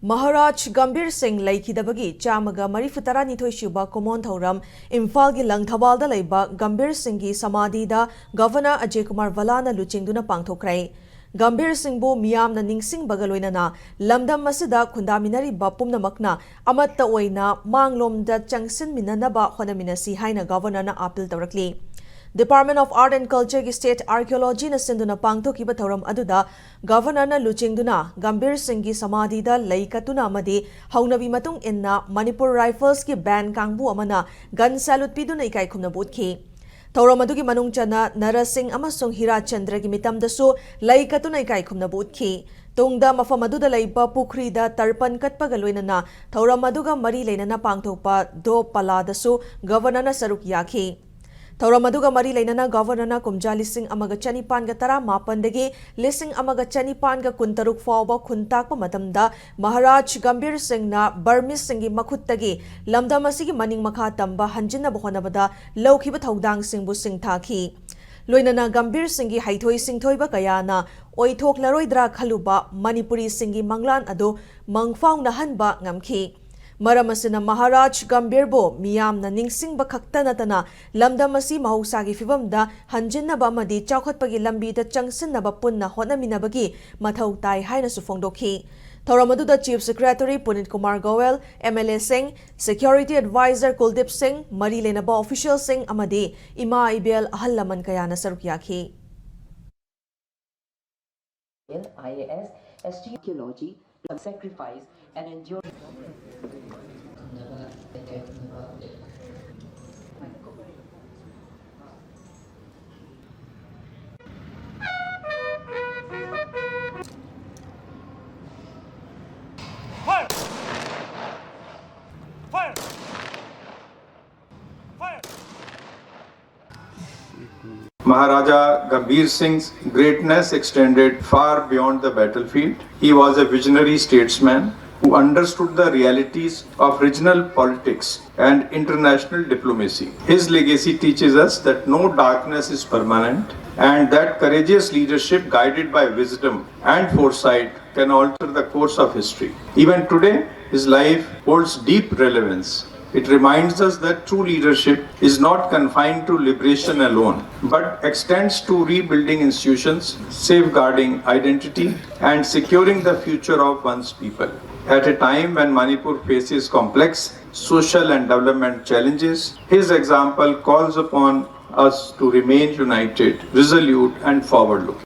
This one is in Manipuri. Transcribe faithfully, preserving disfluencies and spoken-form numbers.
ꯃꯍꯥꯔꯥꯖ ꯒꯝꯚꯤꯔ ꯁꯤꯡ ꯂꯩꯈꯤꯗꯕꯒꯤ ꯆꯥꯝꯃꯒ ꯃꯔꯤꯐꯨ ꯇꯔꯥꯅꯤꯊꯣꯏ ꯁꯨꯕ ꯀꯨꯃꯣꯟ ꯊꯧꯔꯝ ꯏꯝꯐꯥꯜꯒꯤ ꯂꯪꯊꯕꯥꯜꯗ ꯂꯩꯕ ꯒꯝꯚꯤꯔ ꯁꯤꯡꯒꯤ ꯁꯃꯥꯙꯤꯗ ꯒꯚꯔꯅꯔ ꯑꯖꯌ ꯀꯨꯃꯥꯔ ꯚꯜꯂꯥꯅ ꯂꯨꯆꯤꯡꯗꯨꯅ ꯄꯥꯡꯊꯣꯛꯈ꯭ꯔꯦ꯫ ꯒꯝꯚꯤꯔ ꯁꯤꯡꯕꯨ ꯃꯤꯌꯥꯝꯅ ꯅꯤꯡꯁꯤꯡꯕꯒ ꯂꯣꯏꯅꯅ ꯂꯝꯗꯝ ꯑꯁꯤꯗ ꯈꯨꯟꯗꯥꯃꯤꯟꯅꯔꯤꯕ ꯄꯨꯝꯅꯃꯛꯅ ꯑꯃꯠꯇ ꯑꯣꯏꯅ ꯃꯥꯡꯂꯣꯝꯗ ꯆꯪꯁꯤꯟꯃꯤꯟꯅꯅꯕ ꯍꯣꯠꯅꯃꯤꯟꯅꯁꯤ ꯍꯥꯏꯅ ꯒꯚꯔꯅꯔꯅ ꯑꯥꯄꯤꯜ ꯇꯧꯔꯛꯂꯤ꯫ Department of Art and Cultureꯒꯤ State Archaeologyꯅ ꯁꯤꯟꯗꯨꯅ ꯄꯥꯡꯊꯣꯛꯈꯤꯕ ꯊꯧꯔꯝ ꯑꯗꯨꯗ ꯒꯚꯔꯅꯔꯅ ꯂꯨꯆꯤꯡꯗꯨꯅ ꯒꯝꯚꯤꯔ ꯁꯤꯡꯒꯤ ꯁꯃꯥꯙꯤꯗ ꯂꯩ ꯀꯠꯇꯨꯅ ꯑꯃꯗꯤ ꯍꯧꯅꯕꯤ ꯃꯇꯨꯡ ꯏꯟꯅ ꯃꯅꯤꯄꯨꯔ ꯔꯥꯏꯐꯜꯁꯀꯤ ꯕꯦꯟ ꯀꯥꯡꯕꯨ ꯑꯃꯅ ꯒꯟ ꯁꯦꯂꯨꯠ ꯄꯤꯗꯨꯅ ꯏꯀꯥꯏ ꯈꯨꯝꯅꯕ ꯎꯠꯈꯤ꯫ ꯊꯧꯔꯝ ꯑꯗꯨꯒꯤ ꯃꯅꯨꯡ ꯆꯟꯅ ꯅꯔꯥ ꯁꯤꯡ ꯑꯃꯁꯨꯡ ꯍꯤꯔꯥ ꯆꯟꯗ꯭ꯔꯒꯤ ꯃꯤꯇꯝꯗꯁꯨ ꯂꯩ ꯀꯠꯇꯨꯅ ꯏꯀꯥꯏ ꯈꯨꯝꯅꯕ ꯎꯠꯈꯤ꯫ ꯇꯨꯡꯗ ꯃꯐꯝ ꯑꯗꯨꯗ ꯂꯩꯕ ꯄꯨꯈ꯭ꯔꯤꯗ ꯇꯔꯄꯟ ꯀꯠꯄꯒ ꯂꯣꯏꯅꯅ ꯊꯧꯔꯝ ꯑꯗꯨꯒ ꯃꯔꯤ ꯂꯩꯅꯅ ꯄꯥꯡꯊꯣꯛꯄ ꯗꯣꯞ ꯄꯂꯥꯗꯁꯨ ꯒꯚꯔꯅꯔꯅ ꯁꯔꯨꯛ ꯌꯥꯈꯤ꯫ ꯊꯧꯔꯝ ꯑꯗꯨꯒ ꯃꯔꯤ ꯂꯩꯅꯅ ꯒꯚꯔꯅꯔꯅ ꯀꯨꯝꯖꯥ ꯂꯤꯁꯤꯡ ꯑꯃꯒ ꯆꯅꯤꯄꯥꯟꯒ ꯇꯔꯥꯃꯥꯄꯟꯗꯒꯤ ꯂꯤꯁꯤꯡ ꯑꯃꯒ ꯆꯅꯤꯄꯥꯟꯒ ꯀꯨꯟꯇꯔꯨꯛ ꯐꯥꯎꯕ ꯈꯨꯟ ꯇꯥꯛꯄ ꯃꯇꯝꯗ ꯃꯍꯥꯔꯥꯖ ꯒꯝꯚꯤꯔ ꯁꯤꯡꯅ ꯕꯔꯃꯤꯁꯁꯤꯡꯒꯤ ꯃꯈꯨꯠꯇꯒꯤ ꯂꯝꯗꯝ ꯑꯁꯤꯒꯤ ꯃꯅꯤꯡ ꯃꯈꯥ ꯇꯝꯕ ꯍꯟꯖꯤꯟꯅꯕ ꯍꯣꯠꯅꯕꯗ ꯂꯧꯈꯤꯕ ꯊꯧꯗꯥꯡꯁꯤꯡꯕꯨ ꯁꯤꯡꯊꯥꯈꯤ꯫ ꯂꯣꯏꯅꯅ ꯒꯝꯚꯤꯔ ꯁꯤꯡꯒꯤ ꯍꯩꯊꯣꯏ ꯁꯤꯡꯊꯣꯏꯕ ꯀꯌꯥꯅ ꯑꯣꯏꯊꯣꯛꯂꯔꯣꯏꯗ꯭ꯔꯥ ꯈꯜꯂꯨꯕ ꯃꯅꯤꯄꯨꯔꯤꯁꯤꯡꯒꯤ ꯃꯪꯂꯥꯟ ꯑꯗꯨ ꯃꯪꯐꯥꯎꯅꯍꯟꯕ ꯉꯝꯈꯤ꯫ ꯃꯔꯝ ꯑꯁꯤꯅ ꯃꯍꯥꯔꯥꯖ ꯒꯝꯚꯤꯔꯕꯨ ꯃꯤꯌꯥꯝꯅ ꯅꯤꯡꯁꯤꯡꯕ ꯈꯛꯇ ꯅꯠꯇꯅ ꯂꯝꯗꯝ ꯑꯁꯤ ꯃꯍꯧꯁꯥꯒꯤ ꯐꯤꯕꯝꯗ ꯍꯟꯖꯤꯟꯅꯕ ꯑꯃꯗꯤ ꯆꯥꯎꯈꯠꯄꯒꯤ ꯂꯝꯕꯤꯗ ꯆꯪꯁꯤꯟꯅꯕ ꯄꯨꯟꯅ ꯍꯣꯠꯅꯃꯤꯟꯅꯕꯒꯤ ꯃꯊꯧ ꯇꯥꯏ ꯍꯥꯏꯅꯁꯨ ꯐꯣꯡꯗꯣꯛꯈꯤ꯫ ꯊꯧꯔꯝ ꯑꯗꯨꯗ Chief Secretary ꯄꯨꯅꯤꯠ Kumar Goyal, MLAꯁꯤꯡ, Security Advisor ꯀꯨꯜꯗꯤꯞ ꯁꯤꯡ, ꯃꯔꯤ ꯂꯩꯅꯕ officialꯁꯤꯡ ꯑꯃꯗꯤ ꯏꯃꯥ ꯏꯕꯦꯜ ꯑꯍꯜ ꯂꯃꯟ ꯀꯌꯥꯅ ꯁꯔꯨꯛ ꯌꯥꯈꯤ꯫ IAS, ST archaeology, sacrifice and endurance. Maharaja Gambhir Singh's greatness extended far beyond the battlefield. He was a visionary statesman who understood the realities of regional politics and international diplomacy. His legacy teaches us that no darkness is permanent and that courageous leadership guided by wisdom and foresight can alter the course of history. Even today, his life holds deep relevance. It reminds us that true leadership is not confined to liberation alone, but extends to rebuilding institutions, safeguarding identity, and securing the future of one's people. At a time when Manipur faces complex social and development challenges, his example calls upon us to remain united, resolute, and forward looking.